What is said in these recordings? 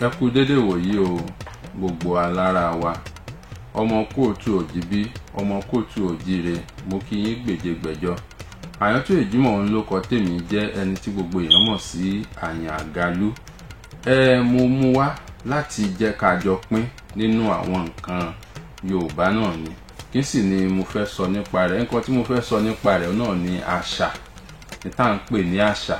Ẹ kú dédé wòyí o, gbogbo alára wa. Ọmọ kóòtù òjìbí, ọmọ kóòtù òjìire, mo kí yín gbèjégbèjọ. Àyàntúyè Jimoh ń lókọ tèmi jẹ́ ẹni tí gbogbo èèyàn mọ̀ sí Àyàn Àgàlú. Mo mú wá láti jẹ́ ká jọ pín nínú àwọn nǹkan Yorùbá náà ni. Kí sì ni mo fẹ́ sọ nípa rẹ̀? Nǹkan tí mo fẹ́ sọ nípa rẹ̀ náà ni àṣà. Ní tá ń pè ní àṣà.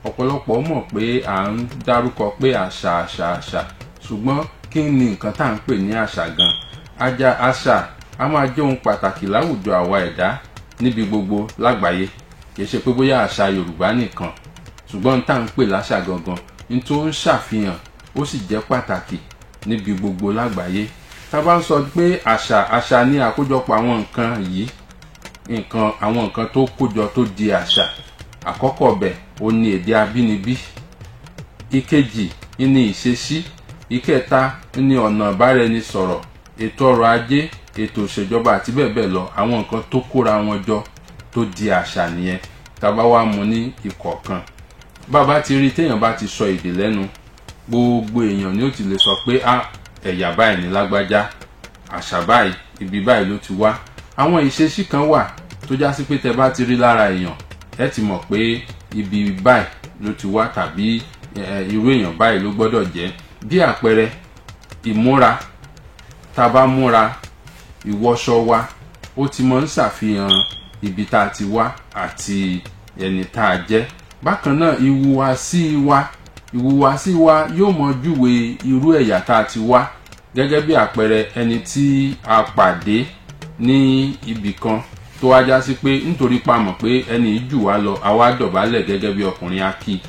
Ọ̀pọ̀lọpọ̀ mọ̀ pé à ń dárúkọ pé àṣà, àṣà, àṣà. Ṣùgbọ́n kí ni nǹkan tá ń pè ní àṣà gan? Àṣà a máa jẹ́ ohun pàtàkì láwùjọ àwa ẹ̀dá níbi gbogbo lágbàáyé. Kì í ṣe pé bóyá àṣà Yorùbá nìkan. Ṣùgbọ́n tá ń pè láṣà gangan, ní tó ń ṣàfihàn ó sì jẹ́ pàtàkì níbi gbogbo lágbàáyé. Tá bá ń sọ pé àṣà, àṣà ní àkójọpọ̀ àwọn nǹkan yìí, àwọn nǹkan tó kójọ tó di àṣà. Àkọ́kọ́ bẹ̀, ó ní èdè abínibí. Ìkejì ní ìṣesí. Ìkẹta ní ọ̀nà ìbáraẹnisọ̀rọ̀, ètò ọrọ̀ ajé, ètò ìṣèjọba àti bẹ́ẹ̀ bẹ́ẹ̀ lọ. Àwọn nǹkan tó kóra wọn jọ tó di àṣà nìyẹn. Tá bá wá mú ní ìkọ̀ọ̀kan, bá ti rí téèyàn bá ti sọ èdè lẹ́nu, gbogbo èèyàn ni ó ti lè sọ pé a ẹ̀yà báyìí ní lágbájá, àṣà báyìí, ibi báyìí ló ti wá. Àwọn ìṣesí kan wà tó já sí pé tẹ bá ti rí lára èèyàn, ẹ ti mọ̀ pé ibi báyìí ló ti wá tàbí irú èèyàn báyìí ló gbọ́dọ̀ jẹ́. Bí àpẹẹrẹ, ìmúra. Tá bá múra, ìwọṣọ wa, ó ti máa ń ṣàfihàn ibi tá a ti wá àti ẹni tá a jẹ́. Bákan náà, ìhùwàsí wa, ìhùwàsí wa yóò mọ júwe irú ẹ̀yà tá a ti wá. Gẹ́gẹ́ bí àpẹẹrẹ, ẹni tí a pàdé ní ibì kan tó wá já sí pé nítorí pa mọ̀ pé ẹni yìí jù wá lọ, a wá dọ̀bálẹ̀ gẹ́gẹ́ bí ọkùnrin akí,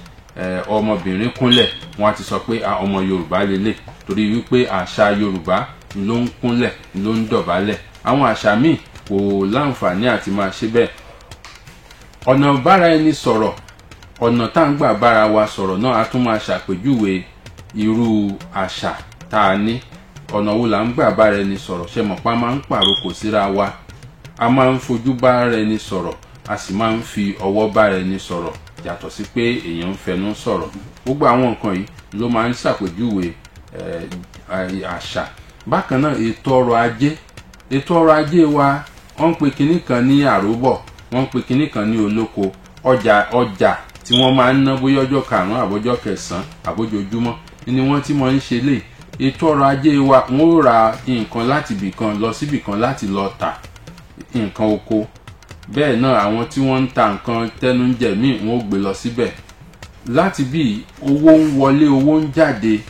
ọmọbìnrin kúnlẹ̀, wọ́n á ti sọ pé ọmọ Yorùbá lélẹ̀, torí wípé àṣà Yorùbá ló ń kúnlẹ̀, ló ń dọ̀bálẹ̀. Àwọn àṣà míì kò láǹfààní àti máa ṣe bẹ́ẹ̀. Ọ̀nà bára ẹni sọ̀rọ̀, ọ̀nà tá ń gbà bára wa sọ̀rọ̀ náà a tún máa ṣàpèjúwe irú àṣà tá a ní. Ọ̀nà wo là ń gbà bára ẹni sọ̀rọ̀? Ṣé mọ̀ pa máa ń pàrokò síra wa, a máa ń fojú bára ẹni sọ̀rọ̀, a sì máa ń fi ọwọ́ bára ẹni sọ̀rọ̀, yàtọ̀ sí pé èèyàn ń fẹnu sọ̀rọ̀. Gbogbo àwọn nǹkan yìí ló máa ń ṣàpèjúwe àṣà. Bákan náà, ètò ọrọ̀ ajé. Ètò ọrọ̀ ajé wa, wọ́n ń pe kinní kan ní àróbọ̀, wọ́n ń pe kinní kan ní olóko. Ọjà tí wọ́n máa ń ná bóyá ọjọ́ karùn-ún àbọ́jọ́ kẹsàn-án àbójoojúmọ́ ni wọ́n ti máa ń ṣe lè. Ètò ọrọ̀ ajé wa, wọ́n ó ra nǹkan láti ibì kan lọ síbì kan láti lọ tà nǹkan oko. Bẹ́ẹ̀ náà àwọn tí wọ́n ń ta nǹkan tẹ́nu ń jẹ míì, wọ́n ó gbé lọ síbẹ̀. Láti bí owó ń wọlé, owó ń jáde,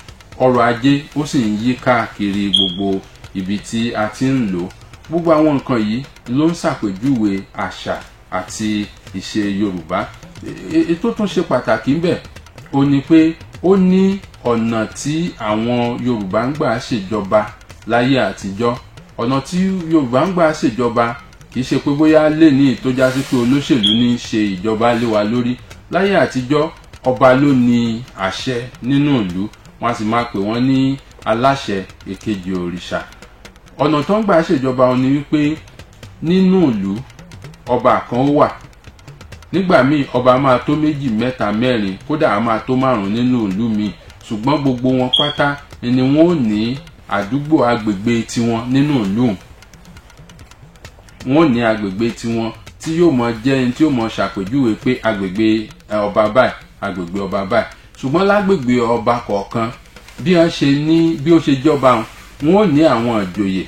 ọrọ̀ ajé ó sì ń yí káàkiri gbogbo ibi tí a ti ń lò. Gbogbo àwọn nǹkan yìí ló ń ṣàpèjúwe àṣà àti ìṣe Yorùbá. Ètò tún ṣe pàtàkì ńbẹ̀, ó ní pé ó ní ọ̀nà tí àwọn Yorùbá ń gbà ṣèjọba láyé àtijọ́. Ọ̀nà tí Yorùbá ń gbà ṣèjọba kì í ṣe pé bóyá lè ní tó já sí pé olóṣèlú ní í ṣe ìjọba lé wa lórí. Láyé àtijọ́, ọba ló ní àṣẹ nínú ìlú, wọ́n á sì máa pè wọ́n ní aláṣẹ èkejì òrìṣà. Ọ̀nà tó ń gbà ṣèjọba ó ní wípé nínú ìlú ọba kan ó wà. Nígbà míì ọba máa tó méjì, mẹ́ta, mẹ́rin, kódà a máa tó márùn-ún nínú ìlú míì. Ṣùgbọ́n gbogbo wọn pátá ni wọ́n ó ní àdúgbò agbègbè tiwọn nínú ìlú. Wọ́n ó ní agbègbè tiwọn tí yóò mọ jẹ́ ẹni tí yóò mọ ṣàpèjúwe pé agbègbè ọba báyìí, agbègbè ọba báyìí. Ṣùgbọ́n lágbègbè ọba kọ̀ọ̀kan, bí wọ́n ṣe ní, bí ó ṣe jọba wọn, wọ́n ó ní àwọn ìjòyè.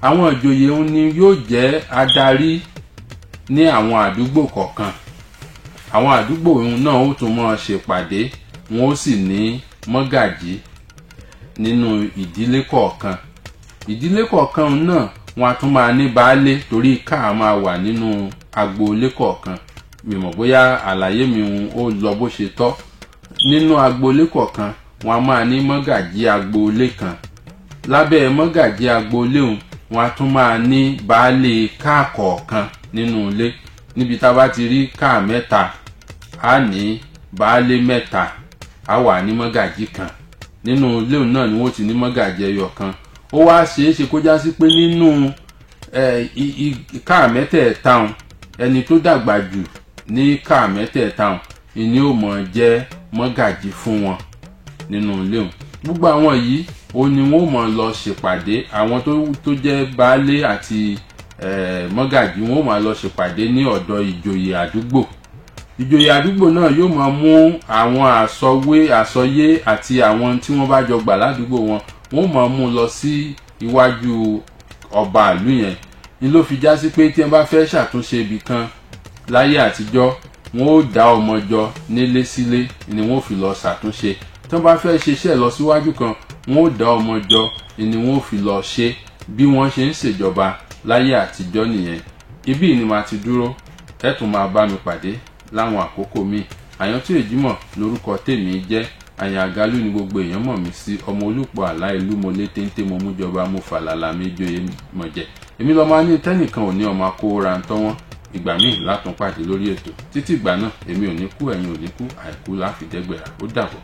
Àwọn ìjòyè ń ní yóò jẹ́ adarí ní àwọn àdúgbò kọ̀ọ̀kan. Àwọn àdúgbò náà ó tún máa ṣèpàdé, wọ́n ó sì ní mọ́gàjí nínú ìdílé kọ̀ọ̀kan. Ìdílé kọ̀ọ̀kan náà wọ́n á tún máa ní baálé, torí ká máa wà nínú agboolé kọ̀ọ̀kan. Mi mọ̀ bóyá àlàyé mi ó lọ bó ṣe tọ́. Nínú agboolé kọ̀ọ̀kan, wọ́n á máa ní mọ́gàjí agboolé kan. Lábẹ́ mọ́gàjí agboolé òun, wọ́n á tún máa ní baálé ká kọ̀ọ̀kan nínú ilé. Níbi tá bá ti rí ká mẹ́ta, a ní baálé mẹ́ta, a wà ní mọ́gàjí kan. Nínú ilé òun náà ni wọ́n ti ní mọ́gàjí ẹyọ kan. Ó wá ṣeé ṣe kó já sí pé nínú ká mẹ́tẹ̀ẹ̀ta òun, ẹni tó dàgbà jù ní ká mẹ́tẹ̀ẹ̀ta òun ni ó mọ̀ jẹ́ mọ́gàjí fún wọn nínú ilé òun. Gbogbo àwọn yìí ó ní wọ́n máa lọ ṣèpàdé. Àwọn tó jẹ́ baálé àti mọ́gàjí wọ́n máa lọ ṣèpàdé ní ọ̀dọ̀ ìjòyè àdúgbò. Ìjòyè àdúgbò náà yóò máa mú àwọn àsọwé àsọyé àti àwọn tí wọ́n bá jọ gbà ládùúgbò wọn, wọ́n máa mú lọ sí iwájú ọba ìlú yẹn. Ni ló fi já sí pé tí wọ́n bá fẹ́ ṣàtúnṣe ibì kan láyé àtijọ́, wọ́n ó dá ọmọ jọ nílé sílé ni wọ́n ó fi lọ ṣàtúnṣe. Tí wọ́n bá fẹ́ ṣiṣẹ́ lọ síwájú kan, wọ́n ó dá ọmọ jọ ni wọ́n ó fi lọ ṣe. Bí wọ́n ṣe ń ṣèjọba láyé àtijọ́ nìyẹn. Ibí ni màá ti dúró, ẹ tún máa bá mi pàdé láwọn àkókò míì. Àyàntúyè Jímọ̀ lórúkọ tèmi jẹ́. Àyàn Àgálù ni gbogbo èèyàn mọ̀ mí sí. Ọmọ olùpọ̀ àlá ìlú mo lé téńté, mo mú jọba, mo fàlàlà mi jóye mọ̀ jẹ́. Èmi lọ́mọ á ní tẹ́nìkan ò ní ọmọ akówóra ń tọ́ wọ́n. Ìgbà míì látún pàdé lórí ètò. Títí ìgbà náà, èmi ò ní kú, ẹ̀yin ò ní kú, àìkú láfi dẹ́gbẹ̀rà. Ó dàbọ̀.